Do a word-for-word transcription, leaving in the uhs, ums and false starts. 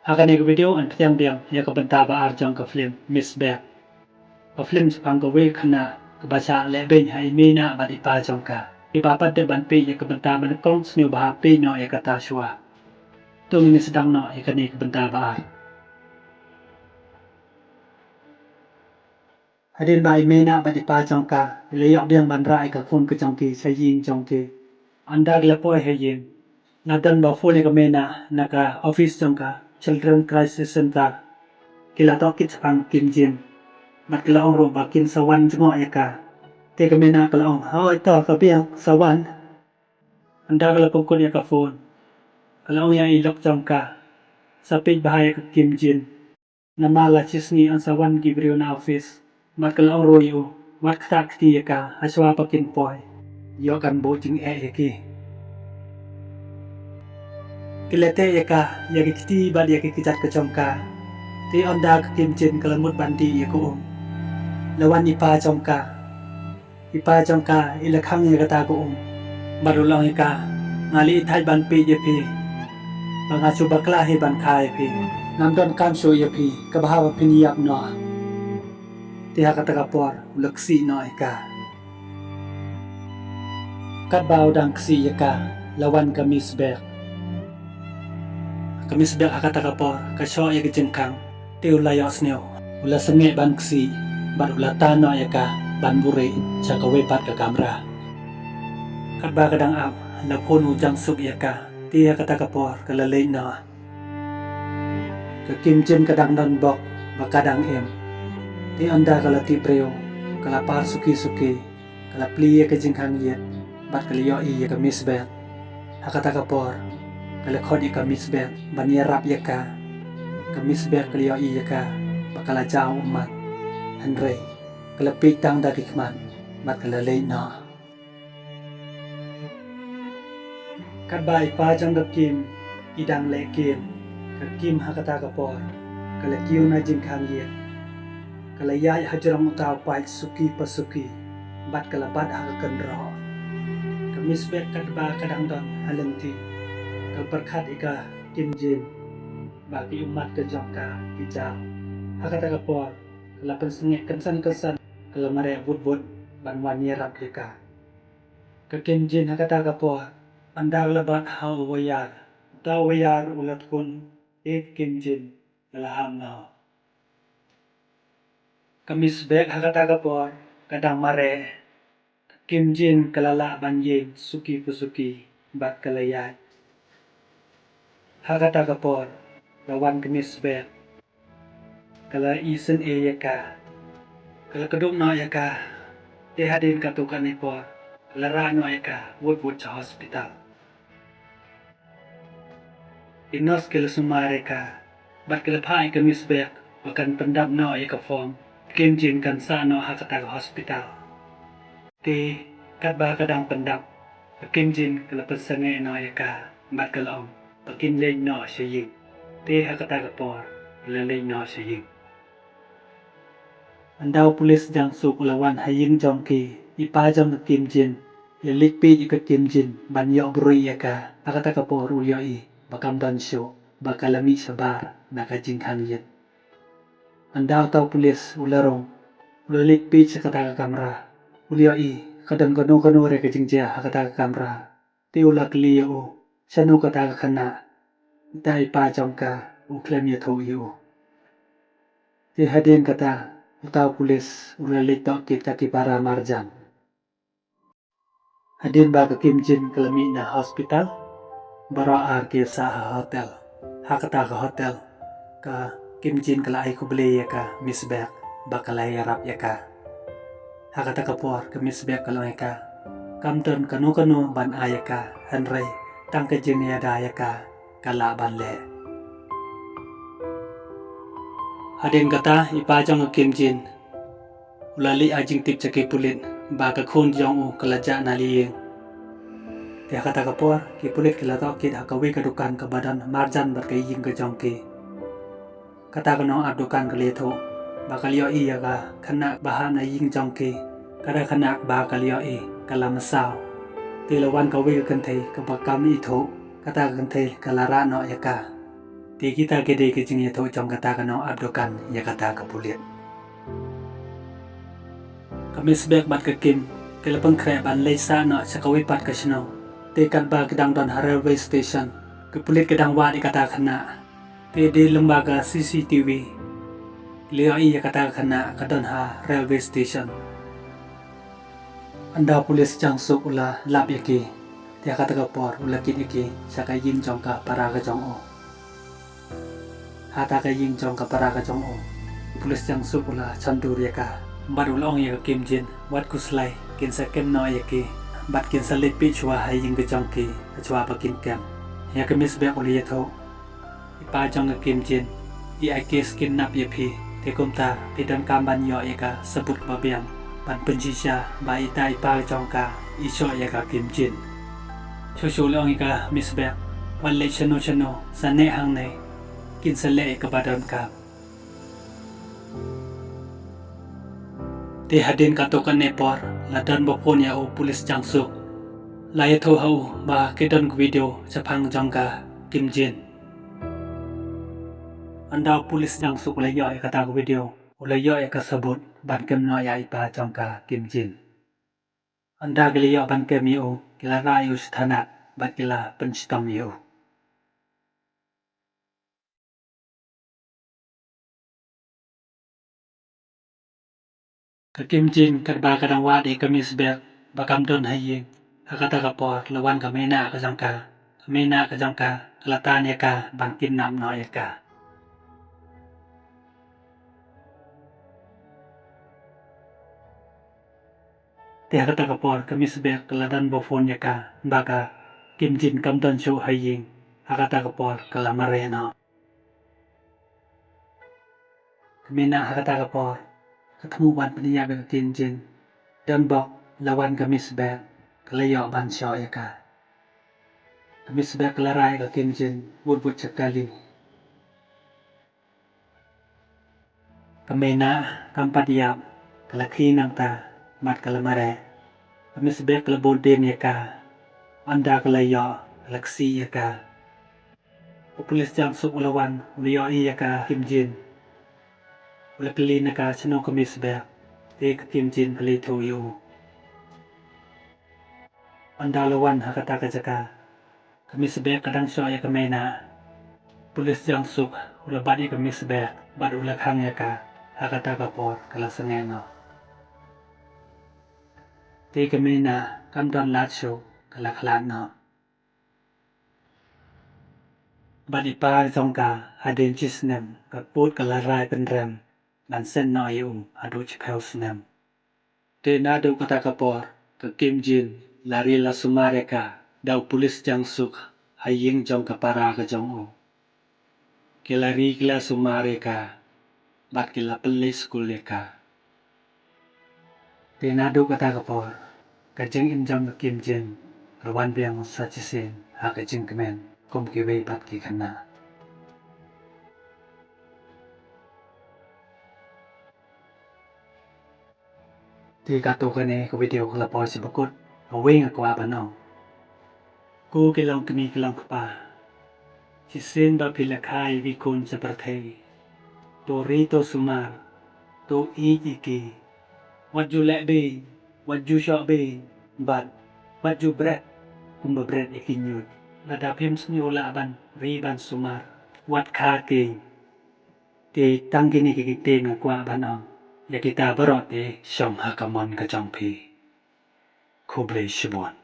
Ha kane ka video yn pdiang biang ïa ka bynta ba ar jong ka film Miss Baek. Ka film shaphang kawei ka khynnah kaba shah lehbeiñ ha i mei nah bad i pa jong ka. Kiba pat dei ban peit ïa ka bynta ba nyngkong, sngewbha peit noh ïa kata shuwa. To ngin sdang noh ïa kane ka bynta ba ar. Hadien ba i mei nah bad i pa jong ka i la ïoh biang ban rah ïa ka khun ka jong ki sha ïing jong ki. Ynda ki la poi ha ïing, la don ba phone ïa ka mei nah na ka office jong ka Children Crisis Center. Ki la tohkit shaphang Kim Jin bad ki la ong ruh ba kin sa wan jngoh ïa ka. Te ka mei nah ka la ong, "Hooid to, ka biang, sa wan." Ynda ka la pynkut ïa ka phone, ka la ong ïa i lok jong ka, "Sa peit bha ïa ka Kim Jin. Namar la shisngi yn sa wan ki briew na office bad ka la ong ruh ïa u, wat ktah kti ïa ka, ha shuwa ba kin poi, ïoh kan buh jingeh ïa ki." Ki la teh ïa ka ïa ki kti bad ïa ki kjat ka jong ka. Te ynda ka Kim Jin ka la mut ban dih ïa ka um, la wan i pa jong ka. I pa jong ka i la khang ïa kata ka um bad u la ong ïa ka, "Nga la ïeit thait ban peit ïa phi, ba nga shu bakla hi ban kha ïa phi. Ngam donkam shuh ïa phi, ka bha ba phin ïap noh." Te ha kata ka por u la ksih noh ïa ka. Katba u dang ksih ïa ka, la wan ka Miss Baek. Ka Miss Baek ha kata ka por ka shoh ïa ka jingkhang, te u la ïohsngew, u la sangeh ban ksih bad u la tan noh ïa ka ban buhrieh sha kawei pat ka kamra. Katba ka dang ap, la phone u Jang Suk ïa ka, te ha kata ka por ka la leit noh. Ka Kim Jin ka dang don bok ba ka dang im. Te ynda ka la tip briew, ka la par suki suki, ka la plie ïa ka jingkhang ïit bad ka la ïohi ïa ka Miss Baek. Ha kata ka por ka la khot ïa ka Miss Baek ban ïarap ïa ka. Ka Miss Baek ka la ïohi ïa ka ba ka la jaw ummat, hynrei ka la peit tang da ki khmat bad ka la leit noh. Katba i pa jong ka Kim i dang leh game, ka Kim ha kata ka por ka la kiew na jingkhang ïit. Ka la ïaid ha jrong uta u paid suki pa suki bad ka la bat ha ka kynroh. Ka Miss Baek katba ka dang don ha lynti, ka pyrkhat ïa ka Kim Jin ba ki ummat ka jong ka ki jaw. Ha kata ka por ka la pynsangeh kynsan kynsan, ka la mareh bud bud ban wan ïarap ïa ka. Ka Kim Jin ha kata ka por, ynda ka la bat ha u wire, uta u wire u la tkun, te ka Kim Jin ka la hap noh. Ka Miss Baek ha kata ka por ka dang mareh. Ka Kim Jin ka la lah ban ïeng suki pa suki bad ka la ïaid. Ha kata ka por la wan ka Miss Baek. Ka la isynei ïa ka. Ka la kdup noh ïa ka. Te hadien katto katne por ka la rah noh ïa ka bud bud sha hospital. Ki nurse ki la sumar ïa ka bad ki la phah ïa ka Miss Baek ba kan pyndap noh ïa ka form, Kim Jin kan sah noh ha kata ka hospital. Te katba ka dang pyndap, ka Kim Jin ka la pynsangeh noh ïa ka bad ka la ong ba kin leit noh sha ïing. Te ha kata ka por ka la leit noh sha ïing. Ynda u pulit Jang Suk u la wan ha ïing jong ki, i pa jong ka Kim Jin i la leit peit ïa ka Kim Jin ban ïoh buhrieh ïa ka. Ha kata ka por u ïohi ba kam don shuh, ba ka la mih shabar na ka jingkhang ïit. Ynda uta u pulit u la rung, u la leit peit sha kata ka kamra. U la ïohi ka don kano kano re ka jingjia ha kata ka kamra. Te u la kylli ïa u, shano kata ka khynnah? Te i pa jong ka u khlem ïathuh ïa u. Te hadien kata, uta u pulit u la leit tohkit ïa ki para marjan. Hadien ba ka Kim Jin ka la mih na hospital, baroh ar ki sah ha hotel. Ha kata ka hotel, ka Kim Jin ka la ai khublei ïa ka Miss Baek ba ka la ïarap ïa ka. Ha kata ka por ka Miss Baek ka la ong ïa ka, kam don kano kano ban ai ïa ka, hynrei tang ka jingïada ïa ka ka lah ban leh. Hadien kata i pa jong ka Kim Jin u la leit ai jingtip sha ki pulit ba ka khun jong u ka la jah na lyiing. Te ha kata ka por ki pulit ki la tohkit ha kawei ka dukan kaba don marjan bad ka ïing ka jong ki. Kata ka nongaip dukan ka la ïathuh ba ka la ïohi ïa ka khynnah ba hap na ïing jong ki. Kata ka khynnah ba ka la ïohi ka la mynsaw. Te la wan kawei ka kynthei kaba kam ithuh, kata ka kynthei ka la rah noh ïa ka. Te kita ki dei ki jingïathuh jong kata ka nong ap dukan ïa kata ka pulit. Ka Miss Bek bad ka Kim ki la pynkhreh ban leit sah noh sha kawei pat ka shnong. Te katba ki dang don ha railway station, ki pulit ki dang wad ïa kata ka khynnah. Te dei lyngba ka C C T V ki la ïohi ïa kata ka khynnah ka don ha railway station. Ynda u pulit Jangsuk u la lap ïa ki, te ha kata ka por u la kit ïa ki sha ka ïing jong ka para ka jong u. Hata ka ïing jong ka para ka jong u, u pulit Jangsuk u la shon dur ïa ka bad u la ong ïa ka Kim Jin, wat khuslai, kin sa kem noh ïa ki bad kin sa leit peit shuwa ha ïing ka jong ki shuwa ba kin kem. Ïa ka Miss Bek u la ïathuh, i pa jong ka Kim Jin i ai case kidnap ïa phi. Te kumta phi donkam ban ïoh ïa ka sabut ba biang ban pynshisha ba ita i pa jong ka i shoh ïa ka Kim Jin. Shuh shuh u la ong ïa ka Miss Bek, wat leit shano shano, sa neh hangne, kin sa leh ïa kaba donkam. Te hadien katto katne por la don ba phone ïa u pulit Jangsuk, la ïathuh ha u ba ki don ka video shaphang jong ka Kim Jin. Ynda u pulit Jangsuk u la ïoh ïa kata ka video, u la ïoh ïa ka sabut ban kem noh ïa i pa jong ka Kim Jin. Ynda ki la ïoh ban kem ïa u, ki la rah ïa u sha thana bad ki la pynshitom ïa u. Ka Kim Jin katba ka dang wad ïa ka Miss Bek ba kam don ha ïing, ha kata ka por la wan ka meinah ka jong ka. Ka meinah ka jong ka ka la tan ïa ka ban kidnap noh ïa ka. Te ha kata ka por ka Miss Bek ka la don ba phone ïa ka ba ka Kim Jin kam don shuh ha ïing. Ha kata ka por ka la mareh noh. Ka meinah ha kata ka por ka thmu ban pynïap ïa ka Kim Jin. Donbok la wan ka Miss Bek ka la ïoh ban shoh ïa ka. Ka Miss Bek ka la rah ïa ka Kim Jin bud bud sha kali. Ka meinah kam pat ïap, ka la khie nangta bad ka la mareh. Ka Miss Bek ka la bud dien ïa ka. Ynda ka la ïoh ka la ksih ïa ka. U pulit Jangsuk u la wan, u la ïohi ïa ka Kim Jin. U la kylli na ka shano ka Miss Bek. Te ka Kim Jin ka la ïathuh ïa u. Ynda u la wan ha kata ka jaka, ka Miss Bek ka dang shoh ïa ka meinah. Pulit Jangsuk u la bat ïa ka Miss Bek bad u la khang ïa ka. Ha kata ka por ka la sangeh noh. Te ka meinah kam don lad shuh, ka la khlad noh. Bad i pa jong ka hadien shi snem ka kput ka la rai pynrem ban seng noh ïa u haduh shiphew snem. Te naduh kata ka por ka Kim Jin la ri la sumar ïa ka da u pulit Jangsuk ha ïing jong ka para ka jong u. Ki la ri ki la sumar ïa ka bad ki la pynleit skul ïa ka. Te naduh kata ka por ka jingim jong ka Kim Jin ka la wan biang sa shisien ha ka jingkmen kum kiwei pat ki khynnah. Te katto katne ka video ka la poi sha ba kut, kawei nga kwah ban ong. Ko ki long kmie ki long kpa, shisien ba phi la kha ïa ki khun sha pyrthei, to ri to sumar, to ïeit ïa ki. Wat ju leh bei, wat ju shoh bei, bad wat ju bret kumba bret ïa ki ñiut. Lada phim sngewlah ban ri ban sumar, wat kha ki. Te tang kine ki kyntien nga kwah ban ong ïa kita baroh te shong ha ka mon ka jong phi. Khublei shibun.